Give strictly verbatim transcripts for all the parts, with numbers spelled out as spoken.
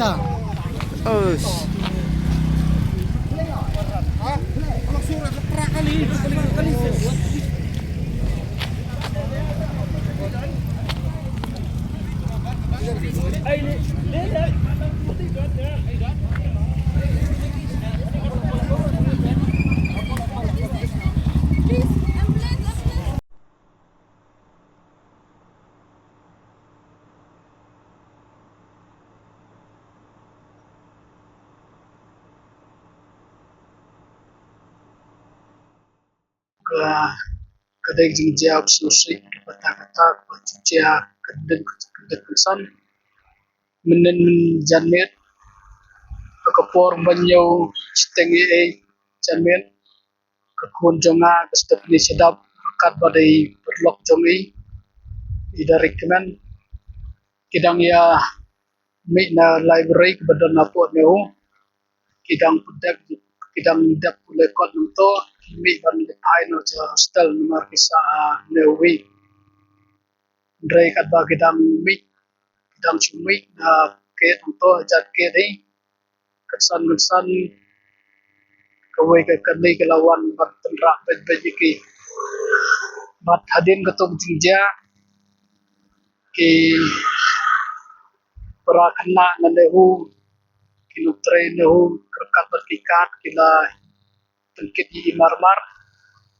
Us. Ka, ka dei ka jingjia u sngewsih kaba ta kata kaba jia ka dei ka dei ka san. Mynnin mynjanmiet ha ka por ban ïoh shiteng ei ei janmiet, ka khun jong nga ka Stephanie Shadap ryngkat bad i paralok jong i, i Derek Kmen, ki dang ïa mih na library kaba don hapoh NEHU. Ki dang pyndak, ki dang dep pule kot nangto, ki mih ban leit phai noh sha hostel namar ki sah ha NEHU. Hynrei katba ki dang mih, ki dang shu mih na gate nangto, jat gate hi, kynsan kynsan kawei ka kane ka la wan ban pynrah beit beit ïa ki. Bad hadien kato ka jingjia, ki para khynnah na NEHU, ki nongtrei NEHU, ryngkat bad ki guard, ki la pynkit ïa i mar mar,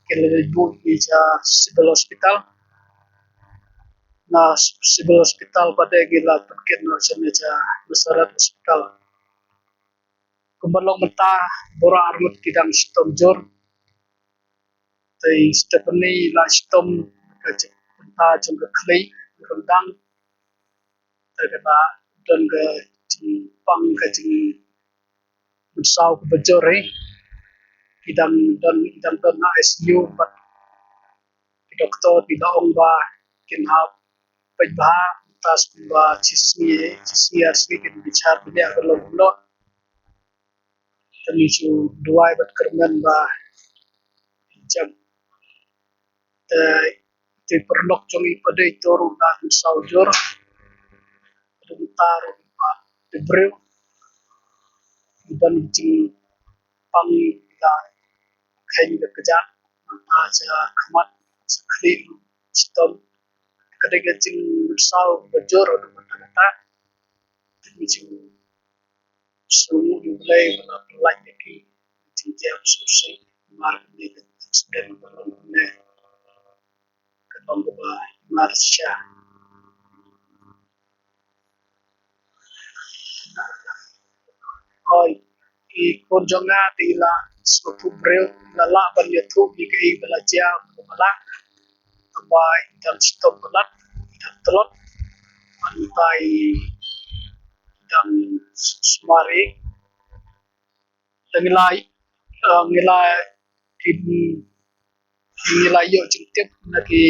ki la leit buh ïa i sha Civil Hospital. Na Civil Hospital pat de ki la pynkit noh shane sha Nasareth Hospital. Kumba long mynta, baroh arngut ki dang shitom jur. Te i Stephanie i la shitom ka jingpynta jong ka khlieh ryndang. Te ka la don ka jingpang, ka jingmynsaw kaba jur hi. Ki dang don, ki dang don ha ICU bad ki doktor ki la ong ba kin hap peit bha, mynta shu ba shi sngi, shi sngi ar sngi kin bichar bniah ka long kumno. Te ngi shu duwai bad kyrmen ba jan. Te, te paralok jong i pat de ito ruh la mynsaw jur. Te mynta ruh ba de briew, i ban jingpang, i la kheiñ ka kjat, mynta sha khmat, sha khlieh, shitom. Ka dei ka jingmynsaw ba jur haduh katta katta. Te ngi shu sngewnguh ïa U Blei ba la pyllait ïa ki. Ka jingjia u sngewsih namar kane ka accident ba long kumne, ka long kaba himar shisha. Oi, i khun jong nga te i la sngewthuh briew, i la lah ban ïathuh ïa kaei ba la jia, ba la, tangba i dang shitom palat, i dang tlot. Mynta i dang sumar. Te ngi la, eh, ngi la, ki, ngi la ïoh jingtip na ki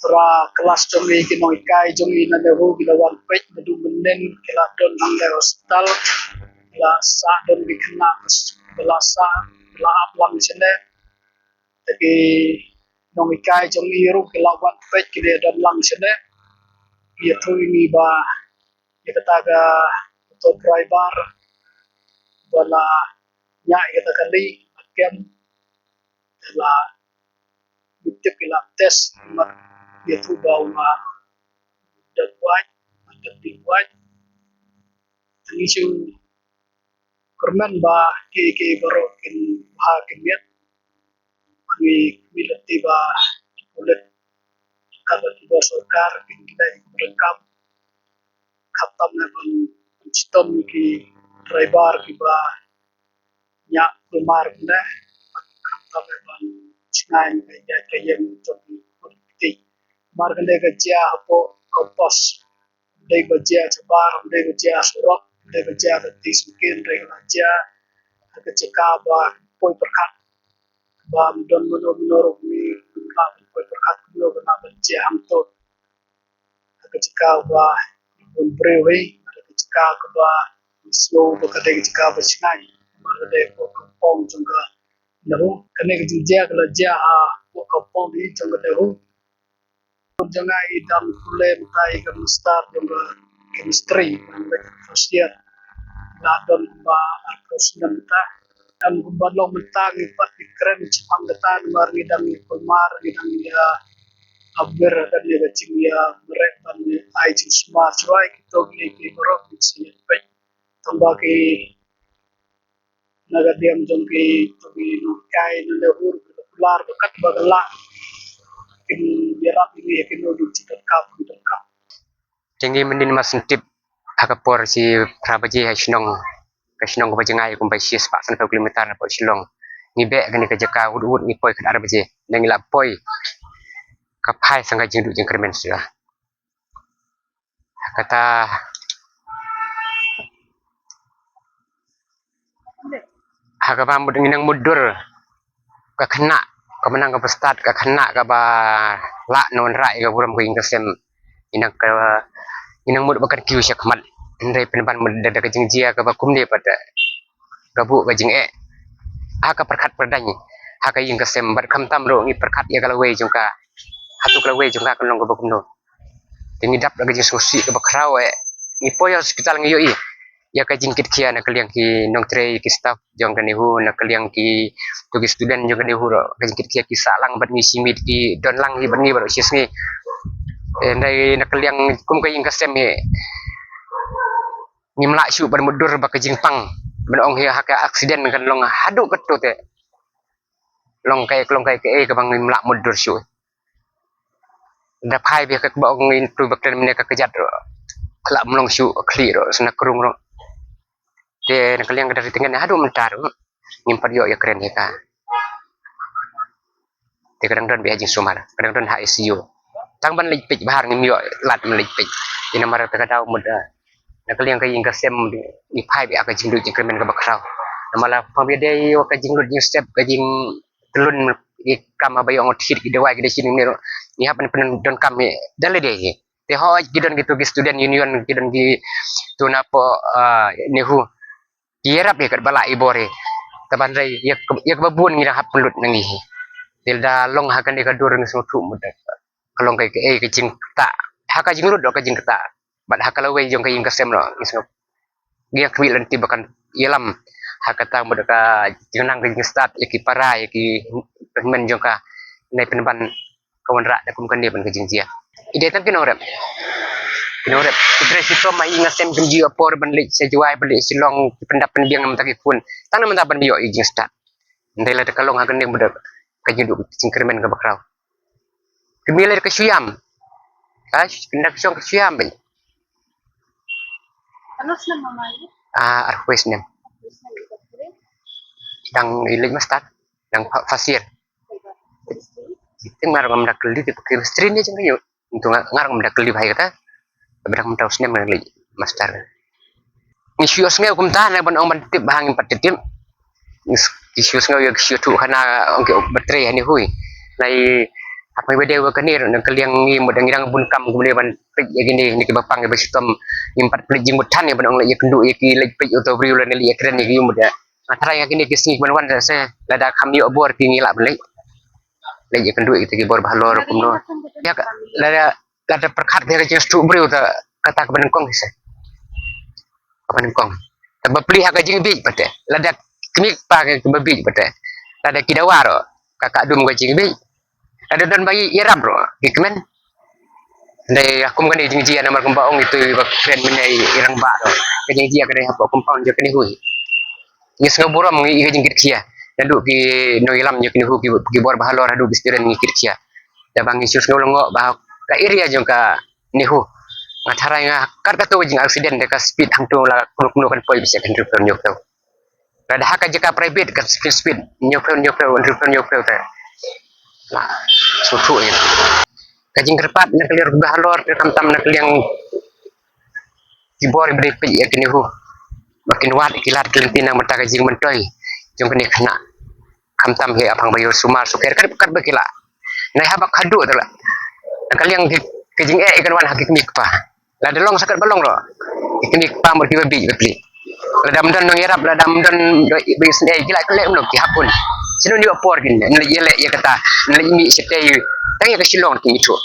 para klas jong ngi, ki nonghikai jong ngi na NEHU ki la wan peit naduh mynnin, ki la don hangne hospital, ki la sah, don ki khynnah ba la sah, ki la ap lang shane. Te ki nonghikai jong ngi ruh ki la wan peit, ki la don lang shane. Ki ïathuh ïa ngi ba ïa kata ka auto driver ba la ñiah ïa kata ka kali ha kem, te la, mynta ki la test, ma ïathuh ba u ma dang wait, ma dang dih wait. Te ngi shu kyrmen ba kiei kiei baroh kin bha kin miat. Ngi, ngi lynti ba ki pulit, ka la ki bor sorkar, kin leh ïa ki bor kam. Khamtam ne ban, ban shitom ïa ki driver kiba ñiah kulmar kumne. Khamtam ne ban shngaiñ ka ïaid ka ïeng jong ki. Mar kane ka jia hapoh campus. Ym dei ba jia shabar, ym dei ba jia surok, ym dei ba jia ka lynti syngkien, hynrei ka la jia ha ka jaka ba poi pyrkhat, ba ym don mano mano ruh, ym lah ban poi pyrkhat kumno ka lah ban jia hangto. Ha ka jaka ba bun briew hi, ha ka jaka kaba sngew ba ka dei ka jaka ba shngaiñ, ba ka dei hapoh kampong jong ka NEHU. Kane ka jingjia ka la jia hapoh kampong hi jong ka NEHU. Khun jong nga i dang pule mynta, i ka master jong ka Chemistry, first year. La don ba arphew snem ta. Em kumba long mynta ngi pat ngi kren shaphang kata namar ngi dang ngi kulmar, ngi dang ngi, ah, aber, dang ngi ka jingïa, merek ban ngi ai jingsumar shuwa ïa kito ki, ki baroh ki sngewbha. Tang ba ki na ka diang jong ki, to ki nongkai na le hur ki kular ba kat ba ka lah. Kin ïarap ïa ngi ïa kino ki jingdonkam, ki donkam. Te ngi mynnin mas ntip ha ka por shi phra baje ha shnong. Ka shnong kaba jngai kumba shi spah sanphew kilometer na pdeng Shillong. Ngi beh kane ka jaka wut wut ngi poi khatar baje. Ngi la poi ka phai sa ka jingduh jingkyrmen shuwa. Kata ha kaba mut ngi nang mutdur ka khynnah, kaba nang kaba stad ka khynnah kaba lah na wanrah ïa ka burom ka ïing ka sem. Ngi nang ka, ngi nang mut ba kan kiew sha khmat. Hynrei pynban mut da, da ka jingjia kaba kumne pat ka buh ka jingeh ha ka pyrkhat pyrdaiñ ha ka ïing ka sem bad khamtam ruh ngi pyrkhat ïa ka lawei jong ka. Hato ka lawei jong ka kan long kaba kumno. Te ngi dap da ka jingsngewsih kaba khraw eh. Ngi poi hospital ngi ïohi ïa ka jingkitkhia na ka liang ki nongtrei ki staff jong ka NEHU, na ka liang ki, to ki student jong ka NEHU ruh ka jingkitkhia ki sah lang bad ngi shi miet, ki don lang hi bad ngi baroh shi sngi. Eh, hynrei na ka liang kum ka ïing ka sem hi ngim lah shuh ban mutdur ba ka jingpang ban ong hi ha ka accident kan long haduh katto te. Long kai, long kai kaei kaba ngim lah mutdur shuh. Da phai bha kaba ong ngi tu ba kren mynne ka kjat ruh. Ka lah mlong shuh khlieh ruh sna krung ruh. Te na ka liang ka dari tyngen haduh mynta ruh ngim pat ïoh ïa kren ïa ka. Te ka dang don bha ha jingsumar, ka dang don ha ICU. Tang ban leit peit bha ngim ïoh lad ban leit peit. Ïa namar te ka daw mut, ah, na ka liang ka ïing ka sem ngi phai bha ka jingduh jingkyrmen kaba khraw. Namar la pang bha dei ïa ka jinglut jingsep, ka jingtlun ïa ka kam ba ïoh ngut hit ki dawai ki da shin ne ruh. Ngi hap ban pyndonkam hi da lade hi. Te hooid ki don kito ki student union, ki don kito na pdeng, ah, NEHU. Ki ïarap ïa katba lah i bor hi. Tang ban rei ïa ka, ïa kaba bun ngi dang hap pynlut na ngi hi. Te lada long ha kane ka dur ngi sngewthuh mut ka long kaei kaei ka jingktah. Ha ka jinglut ruh ka jingktah. Bad ha ka lawei jong ka ïing ka sem ruh ngi sngew, ngi ïa khmih lynti ba kan ïalam ha kata mut ka jingnang ka jingstad ïa ki para ïa ki hynmen jong ka. Nai pynban ka wanrah da kum kane ban ka jingjia. I dei tang ki nongrep. Ki nongrep ki trei shitom ha ïing ha sem kim ju ïoh por ban leit sha Jowai ban leit Shillong, ki pyndap pynbiang na bynta ki khun. Tang na bynta ban ïoh ïa jingstad. Ndei lada ka long ha kane mut ka jingduh jingkyrmen kaba khraw. Kmie lei ka shu ïam. Ka shu, kynda ka shong ka shu ïam bha. Katno snem ma ïa? Ah, arphew snem. Dang i leit master, dang fa-, first year. Te nga ruh ngam da kylli te chemistry ne jong ka ïoh. Ntu nga, nga ruh ngam da kylli bha ïa kata. Te ba dang mynta u snem nga leit master. Ngi shu ïohsngew kumta, na ban ong ban tip bha ngim pat tip. Ngi s-, ki shu ïohsngew ïa ki shu ïathuh khana ong ki ba trei ha NEHU hi. Nai hap ngi ba dei wa kane ruh na ka liang ngi mut dang ngi dang bun kam kumne ban peit ïa kine, ne kiba pang kiba shitom. Ngim pat peit jingmut than ïa ban ong leit ïakynduh ïa ki, leit peit uto u briew lane leit ïakren ïa ki mut ïa. Nga tharai ha kine ki sngi kiban wan se lada kham ïoh bor ki ngi lah ban leit. Leit ïakynduh ïa kita ki bor ba halor kumno. Ïa ka, lada, lada pyrkhat ïa ka jingsngewthuh briew ta kata kaba nyngkong se. Kaba nyngkong. Te ba plie ha ka jingbieit pat te. Lada kmie kpa kiba bieit pat te. Lada ki dawa ruh ka kah dum ka jingbieit. Lada don ba ïarap ruh ki kmen. Dei kum kane jingjia namar kumba ong itu ba kren mynne i rangbah ruh. Ka jingjia ka dei hapoh compound jong ka NEHU hi. Ngi sngew burom ngi ïa ka jingkitkhia. Naduh ki nongïalam jong ka NEHU ki, ki bor ba halor haduh ki student ngi kitkhia. Te ba ngi shu sngew lyngngoh ba ka area jong ka NEHU. Nga tharai nga kat kato ka jing accident da ka speed hangto la kumno kumno kan poi bishar hynriew phew hynñiew phew. Lada ha ka jaka private ka speed, speed hynñiew phew hynñiew phew hynriew phew hynñiew phew te. Lah sngewthuh ïa ka jingkyrpad na ka liang ba halor te khamtam na ka liang ki bor ba dei peit ïa ka NEHU. Ba kin wad ki lad ki lynti na ka bynta ka jingmyntoi jong kane ka khynnah. Khamtam hi apang ba ïoh sumar sukher kat, kat ba ki lah. Nai haba khadduh te lah. Ka liang ki, ka jingeh ïa kan wan ha ki kmie kpa. Lada long sa kat ba long ruh. Ki kmie kpa mut kiba bieit ba plie. Lada ym don nongïarap, lada ym don ba ïohsngew ki lah ka leh kumno ki hap bun. Shano ngi ïoh por kin leit ïaleh ïa kata, leit mih shatei. Tang ïa ka Shillong ki mih thuh.